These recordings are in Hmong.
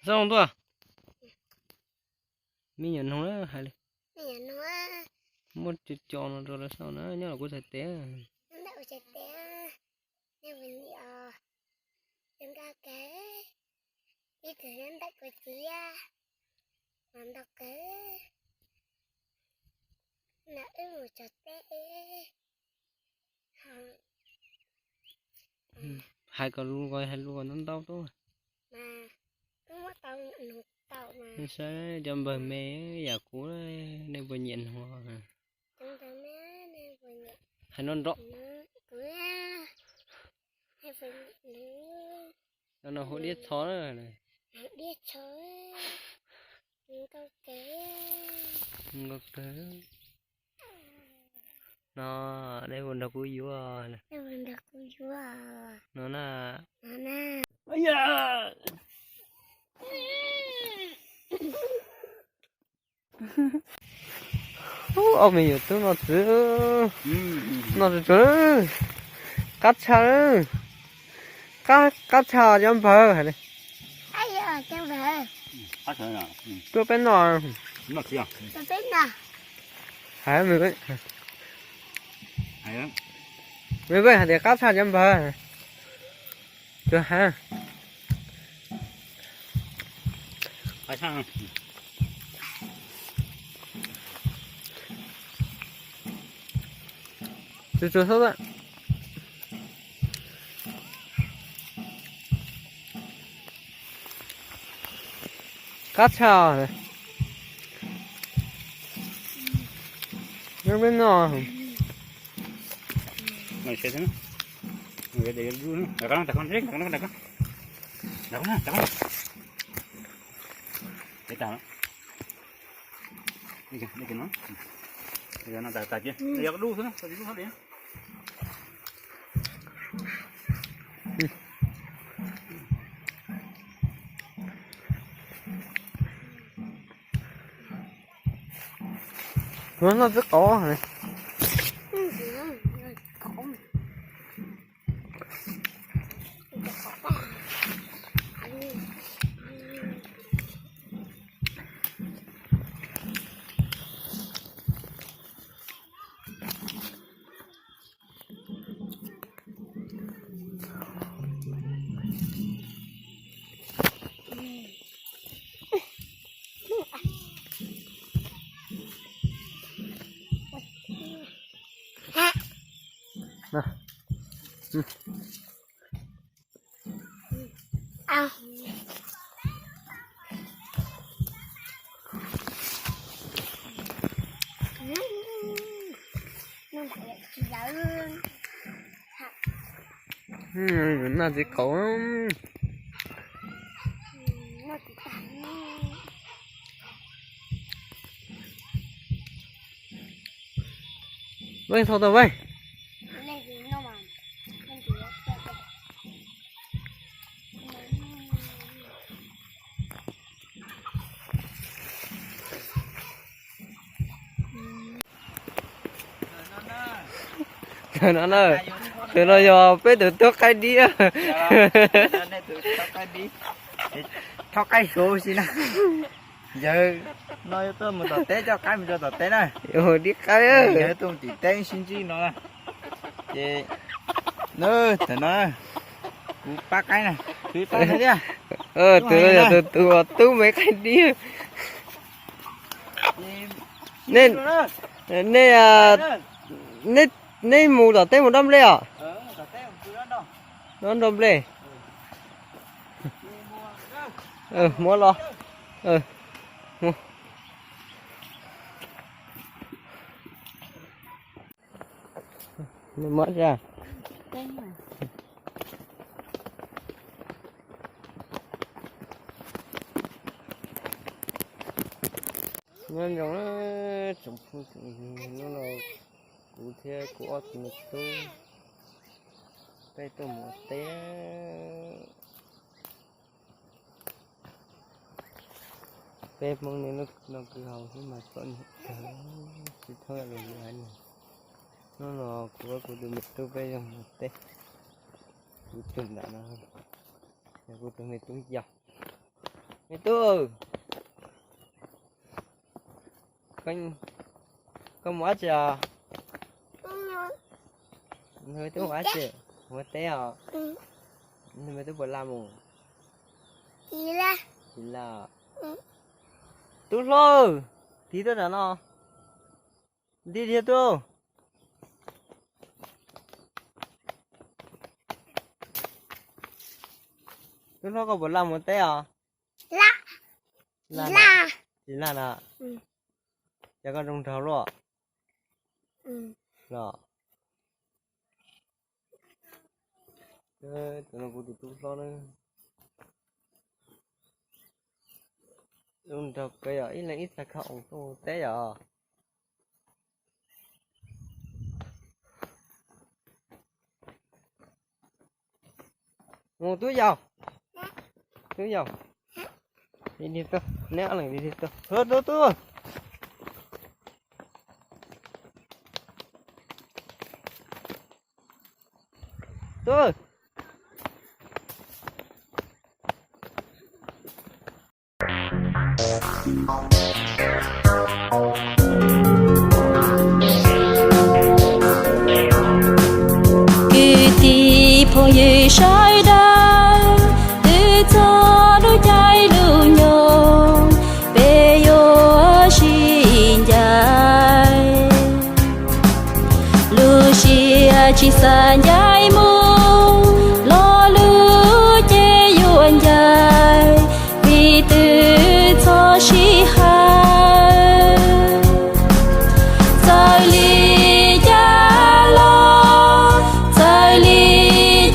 Zoo tuaj. Me nyuam noog hais li. Muab co co no rau lawv saib na, nyob los kuv txhais tes. Ib tug nyob ntawm kuv txiv, ntau kawg. No wb mus tso teb. Hais kom lus, hais lus kom ntau ntau tuaj. Saib cov npawg me yam kuv, nej puas nyiam noog? Hais no nrov. No hu diab txho na. Nkauj kawg. No, nej puas nrog kuv yuav? No na. Ob me nyuam tub no txwv, no txwv, qab tshaj, qab tshaj cov npawg. Tuaj peb noj. Hais, me peb hais tias qab tshaj cov npawg. Tus hais. Tsuag tsuag xwb. Qab tshaj. Nyob peb noj. Noj twb qau. Noj txiv qaub. Vej, thau tau vej. Tus no na, tus no yog peb tus thauj qaib dib. Thauj qaib suav si na. Yawg no yuav tuaj mus tom teb, coj qaib mus rau tom teb na. Dib qaib. Yawg tuaj mus tim teb sib ntsib no na. Ces, na, thaum no kuv pab qaib na, kuv pab thiab. Tus no yog tus, tus tub me qaib dib. Nej, nej, nej mus tom teb mus dob nplej os? Dob nplej. Muab los. Muab ra. Nyob zoo tsoom phooj ywg, hnub no kuv thiab kuv ob tug me tub peb tuaj mus ua teb. Peb Hmoob niaj hnub no kwv haus xwb mas txom nyem kawg, tsis thooj ib los li haiv neeg. Hnub no kuv, kuv tus me tub peb yuav mus teb, kuv tus ntawm no yog kuv tus me tub yau. Me tub, koj mus dab tsi os? Twb mus dab tsi? Mus ua teb os? Me tub puas laj mus? Tsis laj. Tub hlob, tig tuaj nram no. Tig dhia tuaj. Tub hlob, koj puas laj mus teb os? Tsis laj na. Ces koj zoo nraug luaj los? Tus no kuv tus tub hlob na. Zoo nraug kawg, yog ib leeg ib txhais khau oo tuaj teb yom. Mus tub yau, tub yau, neb ob leeg tig tuaj, tub tub, tub. Kwv tij phooj ywg sawv daws, twb txog lub caij lub nyoog peb yuav sib ncaim. Lub siab tsis xav ncaim mus, lo lus ces yuav ncaim, vim twb txhob sib hawm. Txawm li cas los, txawm li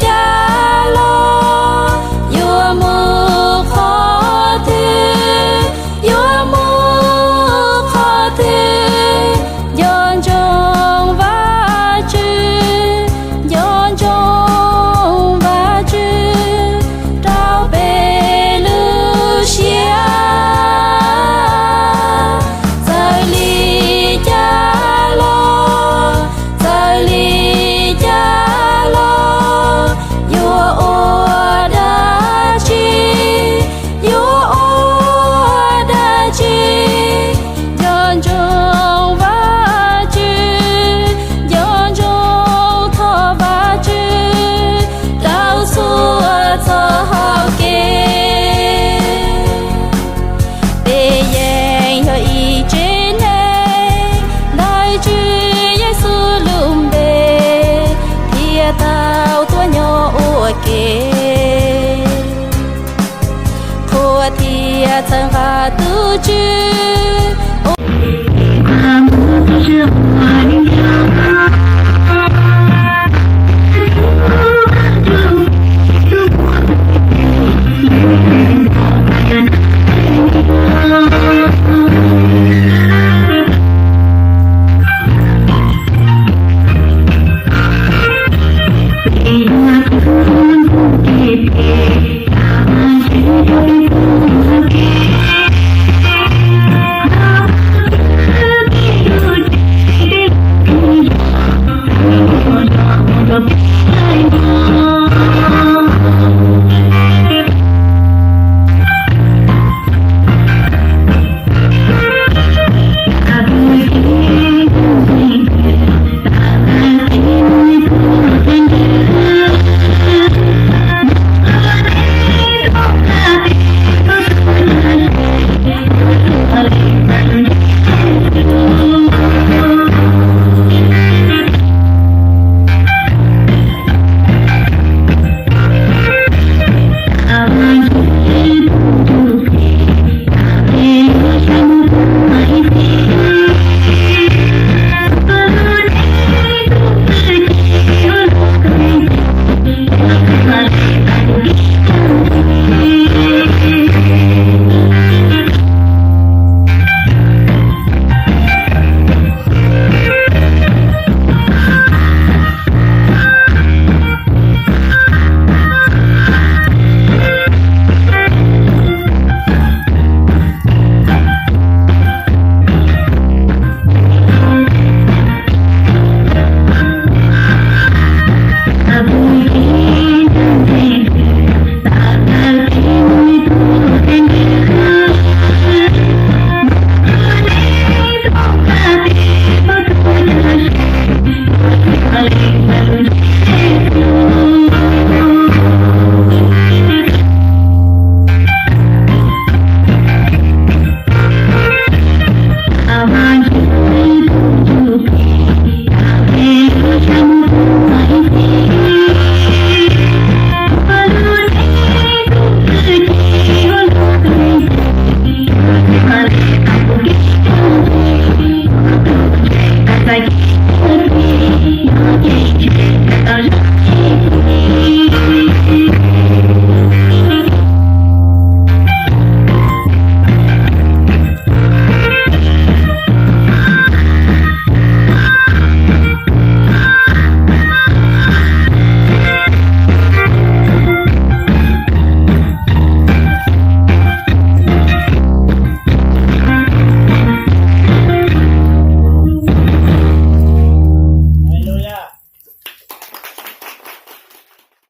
cas los, yuav mus qhov twg, yuav mus qhov twg, nco ntsoov Vajtswv, nco ntsoov Vajtswv rau peb lub siab. Txawm li cas los, txawm li cas los, yuav ua dab tsi, yuav ua dab tsi, nco ntsoov Vajtswv, nco ntsoov thov Vajtswv rau txhua txoj hau kev. Peb yeej yog ib tsev neeg ntawm Tswv Yexus lub npe, thiaj tau tuaj nyob ua ke, qhuas thiab txhawb nqa tus Tswv ua